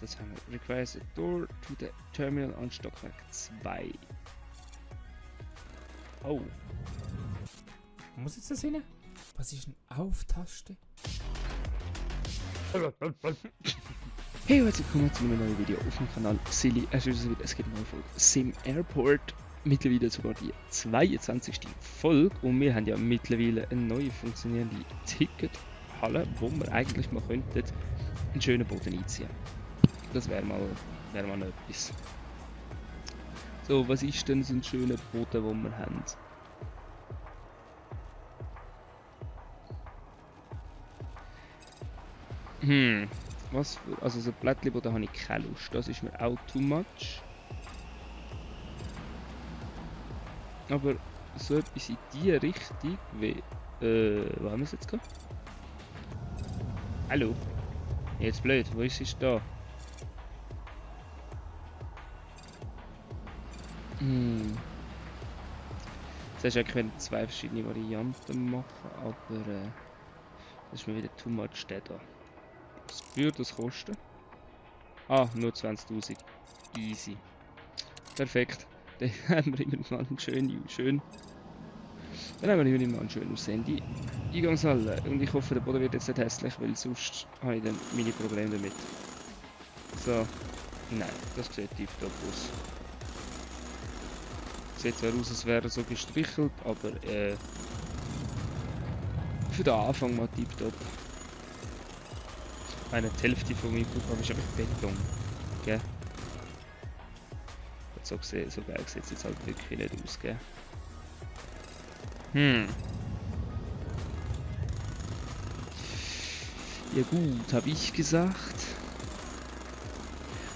Das haben wir. Requires a door to the terminal an Stockwerk 2. Oh. Wo muss jetzt das hin? Was ist eine Auf-Taste? Hey, herzlich willkommen zu einem neuen Video auf dem Kanal Silly. Es gibt eine neue Folge Sim Airport. Mittlerweile sogar die 22. Folge. Und wir haben ja mittlerweile eine neue funktionierende Tickethalle, wo wir eigentlich mal könnten einen schönen Boden einziehen. Das wäre mal noch etwas. So, was ist denn so ein schöner Boden, den wir haben? Was für, also so Plättchenboden habe ich keine Lust, das ist mir auch too much. Aber so etwas in die Richtung wie, wo haben wir es jetzt gehabt? Hallo? Jetzt blöd, wo ist es da? Jetzt hast du eigentlich zwei verschiedene Varianten machen, aber das ist mir wieder too much da. Was würde das kosten? Ah, nur 20.000. Easy. Perfekt. Dann haben wir immer mal einen schön. Dann haben wir immer mal einen schön aussehende Eingangshalle. Und ich hoffe, der Boden wird jetzt nicht hässlich, weil sonst habe ich dann meine Probleme damit. So. Nein, das sieht tipptopp aus. Sieht zwar aus, als wäre er so gestrichelt, aber für den Anfang mal tipptopp. Die Hälfte von meinem Programm ist einfach Beton. Gell? So geil sieht es jetzt halt wirklich nicht aus, gell? Ja gut, habe ich gesagt.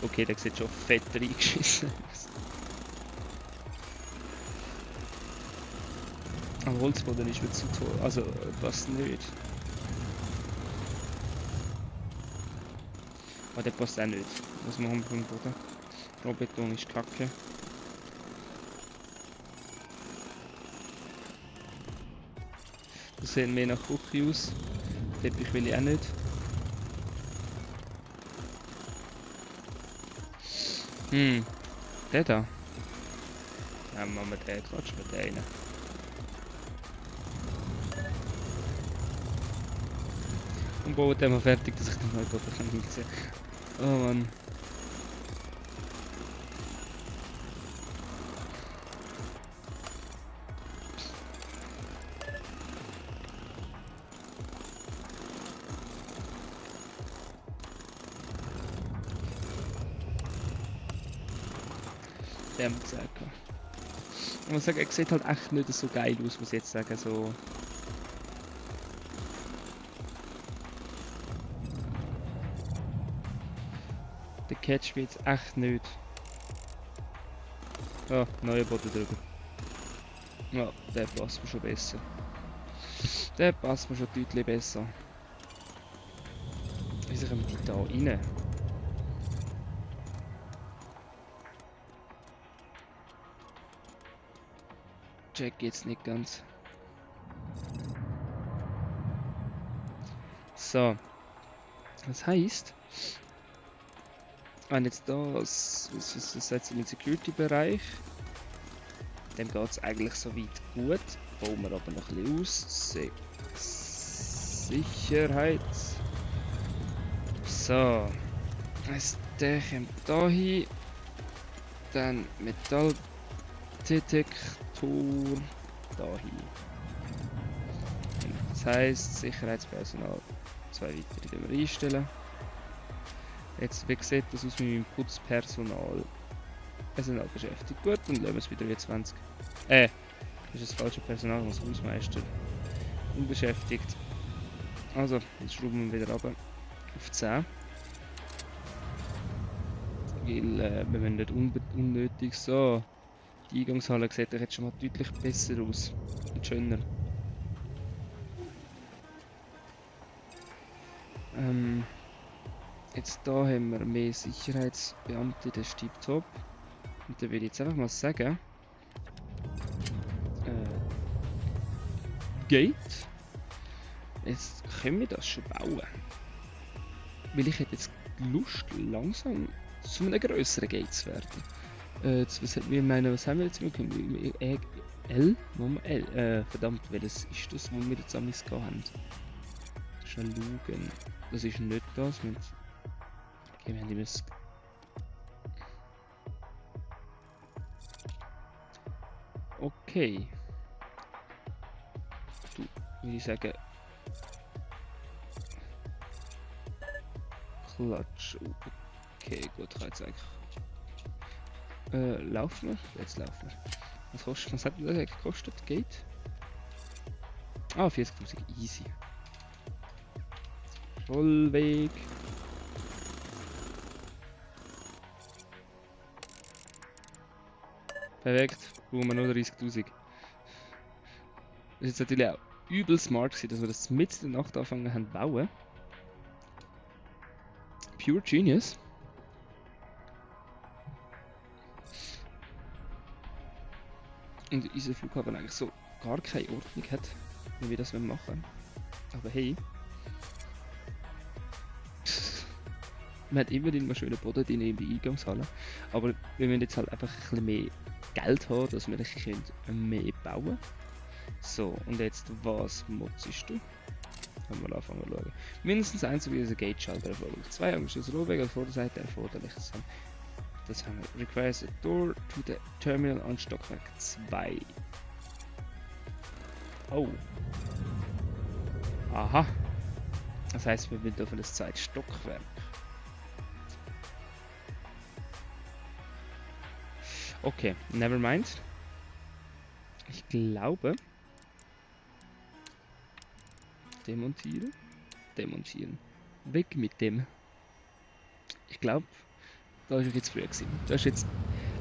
Okay, der sieht schon fett reingeschissen aus. Am Holzboden ist mir zu toll, also passt nicht. Aber der passt auch nicht. Was machen wir vom Boden? Rohbeton ist kacke. Das sieht mehr nach Küche aus. Teppich will ich auch nicht. Der da. Ja, machen wir den, klatschen wir den rein. Und bauen den mal fertig, dass ich den neuen Boden kann sehen. Oh Mann. Der muss sagen. Ich muss sagen, er sieht halt echt nicht so geil aus, muss ich jetzt sagen. So. Der catcht mich jetzt echt nicht. Ah, neuer Boden drüber. Ja, der passt mir schon besser. Der passt mir schon deutlich besser. Wieso kommen die da rein? Check jetzt nicht ganz. So. Das heisst, wenn jetzt das ist jetzt im Security-Bereich, dem geht es eigentlich so weit gut. Bauen wir aber noch ein bisschen aus. Sicherheit. So. Also der kommt da hin. Dann Metalldetektor da hin. Das heisst, Sicherheitspersonal 2 weitere wir einstellen. Jetzt, wie sieht das aus mit meinem Putzpersonal? Es sind alle beschäftigt. Gut, dann lassen wir es wieder wie 20. Das ist das falsche Personal, was Hausmeister. Unbeschäftigt. Also, jetzt schrauben wir wieder runter auf 10. Weil wir wollen nicht unnötig so. Die Eingangshalle sieht jetzt schon mal deutlich besser aus. Und schöner. Jetzt da haben wir mehr Sicherheitsbeamte, das ist tipptopp. Und dann würde ich jetzt einfach mal sagen, Gate. Jetzt können wir das schon bauen. Weil ich hätte jetzt Lust, langsam zu einem grösseren Gate zu werden. Was haben wir jetzt bekommen? L? Verdammt, welches ist das, wo wir jetzt am gehabt haben? Schnell schauen. Das ist nicht das. Okay, wir haben immer das. Okay. Du, würde ich sagen. Klatsch. Okay, gut, kann jetzt eigentlich. Laufen wir? Jetzt laufen wir. Was hat das eigentlich gekostet? Geht? Ah, 40.000. Easy. Vollweg. Perfekt. Brauchen wir nur 30.000. Das ist jetzt natürlich auch übel smart gewesen, dass wir das mitten in der Nacht angefangen haben zu bauen. Pure Genius. Und unser Flughafen eigentlich so gar keine Ordnung hat, wie wir das machen. Aber hey. Man hat immerhin mal schönen Boden drin in der Eingangshalle. Aber wir müssen jetzt halt einfach ein bisschen mehr Geld haben, dass wir mehr bauen können. So, und jetzt, was motzest du? Können wir anfangen zu schauen. Mindestens eins wie unser Gate-Schalter erfolgt. 2 angeschlossene Rohwege an der Vorderseite erforderlich. Das haben wir. Requires a door to the terminal an Stockwerk 2. Oh. Aha. Das heißt, wir wollen auf ein zweites Stockwerk. Okay, never mind. Ich glaube. Demontieren. Demontieren. Weg mit dem. Ich glaube, da war ich jetzt früh gewesen. Das war jetzt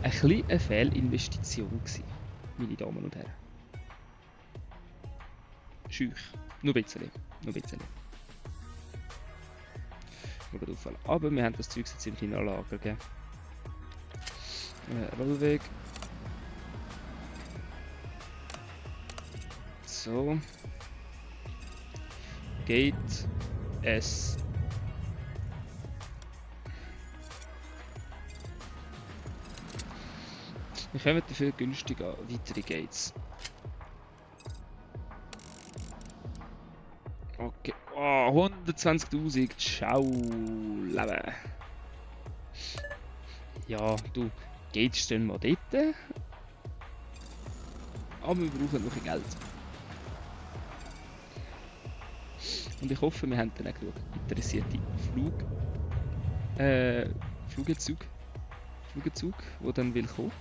ein bisschen eine Fehlinvestition gewesen, meine Damen und Herren. Schüch. Nur ein bisschen. Nur ein bisschen. Mal auffallen. Aber wir haben das Zeug jetzt im Lager gegeben. Rollweg. So. Gate S. Wir kommen dafür günstig an weitere Gates. Okay. Oh, 120.000. Ciao, Leben. Ja, du, Gates stehen wir dort. Aber wir brauchen noch Geld. Und ich hoffe, wir haben dann auch genug interessierte Flugzeuge, die dann will kommen.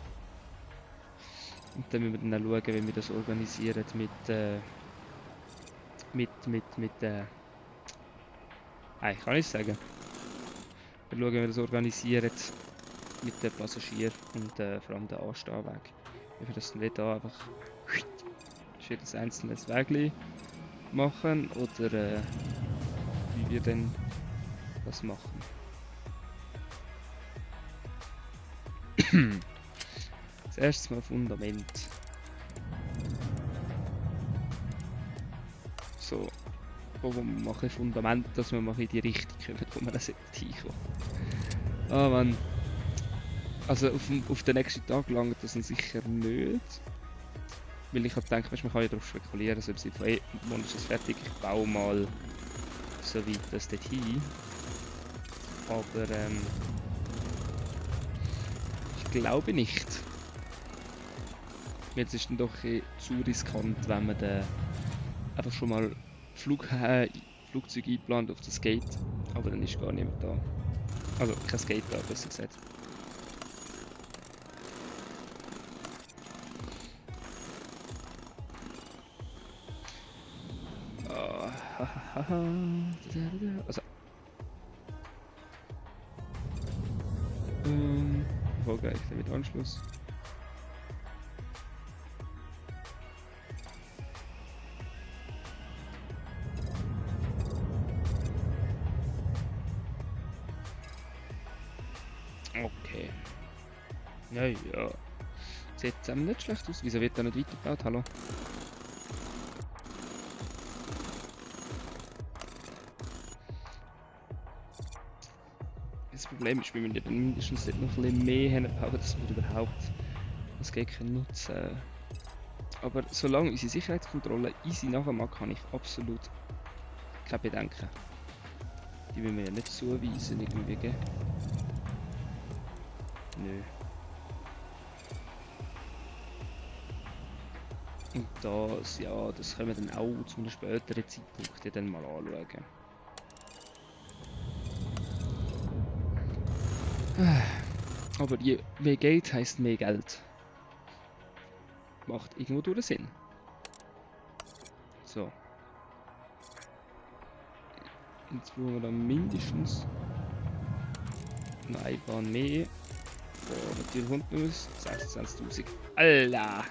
Und dann müssen wir dann auch schauen, wie wir das organisieren ich kann nicht sagen. Wir schauen, wie wir das organisieren mit den Passagieren und vor allem den Anstehweg. Wie wir das nicht da einfach jedes einzelne Weg machen oder wie wir denn das machen. Als erstes mal Fundament. So, wo mache ich Fundament, dass wir mal in die Richtung kommen, wo wir das hinkommen. Ah Mann. Also auf den nächsten Tag langt das sicher nicht. Weil ich habe gedacht, man kann ja darauf spekulieren, so im Sinne von, hey, wann ist das fertig, ich baue mal so weit das dorthin. Aber ich glaube nicht. Jetzt ist es dann doch zu riskant, wenn man dann einfach schon mal Flugzeug einplant auf das Gate, aber dann ist gar niemand da. Also kein Gate da, besser gesagt. Also. Erfolgreich mit Anschluss. Okay. Ja, ja. Sieht nicht schlecht aus. Wieso wird da nicht weitergebaut? Hallo? Problem ist, wir müssen ja dann mindestens dort noch ein bisschen mehr hinbauen, dass wir überhaupt das Gegner nutzen. Aber solange unsere Sicherheitskontrolle easy nachher mag, habe ich absolut keine Bedenken. Die will mir ja nicht zuweisen irgendwie, gell? Nö. Und das, ja, das können wir dann auch zu einem späteren Zeitpunkt ja dann mal anschauen. Aber je mehr Geld heisst mehr Geld. Macht irgendwo durch Sinn. So. Jetzt brauchen wir dann mindestens noch eine Bahn mehr. Boah, natürlich unten aus. 26.000. Alter!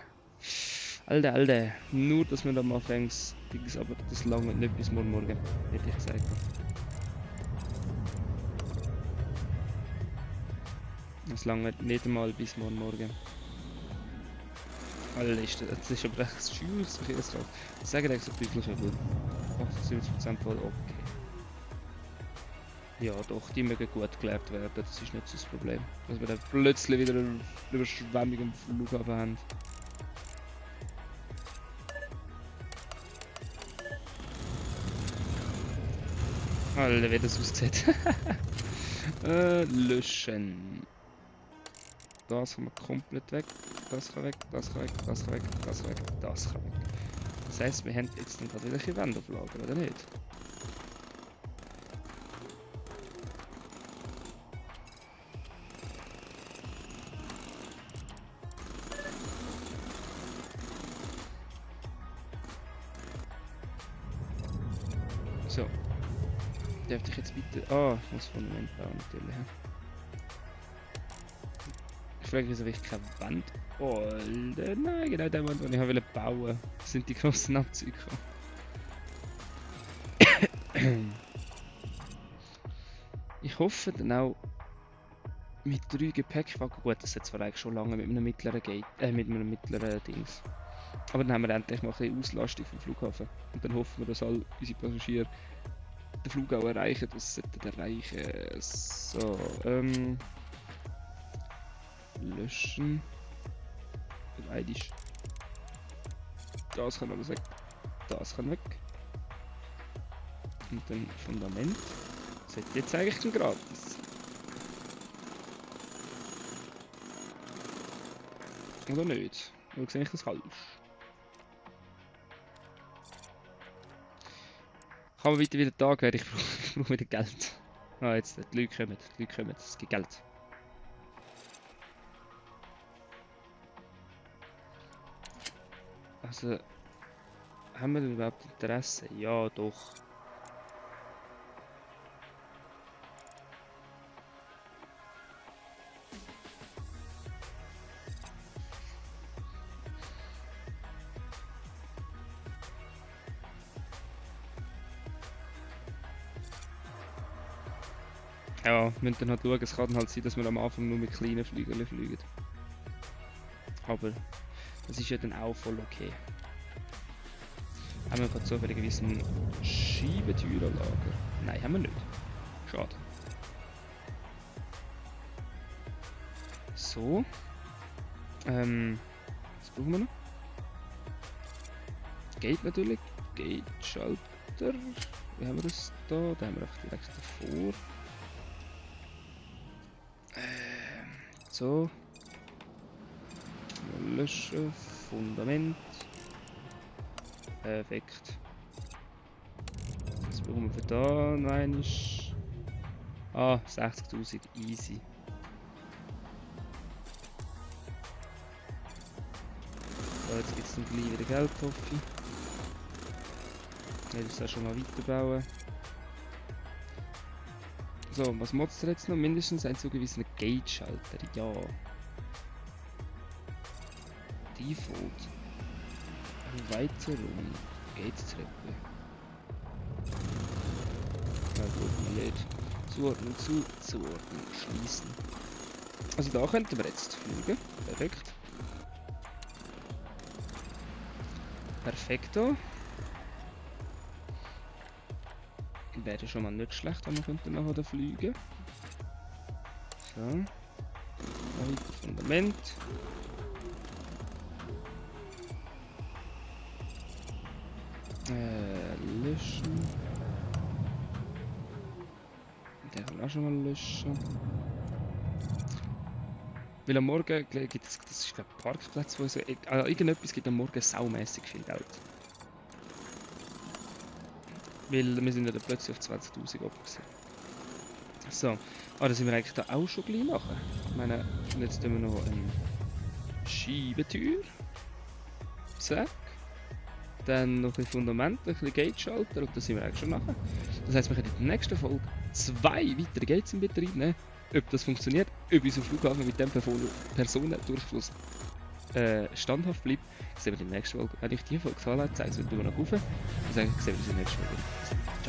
Alter. Nur, dass wir da mal fängt. Aber das lange nicht bis morgen, hätte ich gesagt. Das lange nicht einmal bis morgen. Alter, das ist aber echt scheues Verkehrskraft. Ich sage dir so teuflisch gut. 78% voll okay. Ja doch, die mögen gut gelehrt werden, das ist nicht so das Problem. Dass wir dann plötzlich wieder eine Überschwemmung am Flughafen haben. Alter, wie das aussieht. Löschen. Das kann man komplett weg. Das kann weg, das kann weg, das kann weg, das kann weg, das kann weg. Das heisst, wir haben jetzt dann gerade welche Wände auf Lager, oder nicht? So. Dürfte ich jetzt bitte... Ah, ich muss Fundament bauen natürlich. Ich frage mich, wieso ich keine Wand... Oh, Alter, nein, genau der Wand, den ich wollte bauen. Das sind die grossen Abzüge. Ich hoffe dann auch mit 3 Gepäckwagen. Gut, das hat zwar eigentlich schon lange mit einem mittleren Gate, mit einem mittleren Dings. Aber dann haben wir endlich mal ein bisschen Auslastung vom Flughafen. Und dann hoffen wir, dass all unsere Passagiere den Flug auch erreichen. Das sollten erreichen. So, löschen. Eigentlich. Das kann alles weg. Das kann weg. Und dann Fundament. Das hat jetzt eigentlich schon gratis. Oder nicht? Oder sehe ich das falsch? Kann man wieder Tag werden? Ich brauche wieder Geld. Ah, jetzt, die Leute kommen, es gibt Geld. Also, haben wir denn überhaupt Interesse? Ja, doch. Ja, wir müssen dann halt schauen, es kann halt sein, dass wir am Anfang nur mit kleinen Flügeln fliegen. Aber das ist ja dann auch voll okay. Haben wir gerade zufälligerweise ein Schiebetürenlager? Nein, haben wir nicht. Schade. So. Was brauchen wir noch? Gate natürlich. Gate-Schalter. Wie haben wir das da? Da haben wir auch direkt davor. So. Löschen. Fundament. Perfekt. Was brauchen wir für da? Nein, ist. Ah, 60.000. Easy. So, jetzt gibt es dann gleich wieder Geld, hoffe ich. Ich werde es auch schon mal weiterbauen. So, was motzt ihr jetzt noch? Mindestens ein zugewiesener Gate-Schalter, ja. Default. Erweiterung. Gate-Treppe. Ja gut, mal nicht. Zuordnen zu, zuordnen, schließen. Also da könnten wir jetzt fliegen. Perfekt. Perfekto. Wäre schon mal nicht schlecht, wenn wir nachher da fliegen. Da. Fundament. Löschen. Der kann auch schon mal löschen. Weil am Morgen gibt es, das ist glaube ich Parkplatz, wo so, irgendetwas gibt am Morgen saumässig viel Geld. Weil wir sind ja dann plötzlich auf 20.000 oben gewesen. So, da sind wir eigentlich da auch schon gleich nachher. Ich meine, jetzt tun wir noch eine Schiebetür. Zack. Dann noch ein Fundament, ein bisschen Gateschalter und dann sind wir eigentlich schon nachher. Das heisst, wir können in der nächsten Folge 2 weitere Gates in Betrieb nehmen. Ob das funktioniert, ob unser Flughafen mit dem Personendurchfluss standhaft bleibt, sehen wir in der nächsten Folge. Wenn euch die Folge gefallen hat, zeigt es mir noch rauf. Dann sage ich, sehen wir uns in der nächsten Folge. Ciao.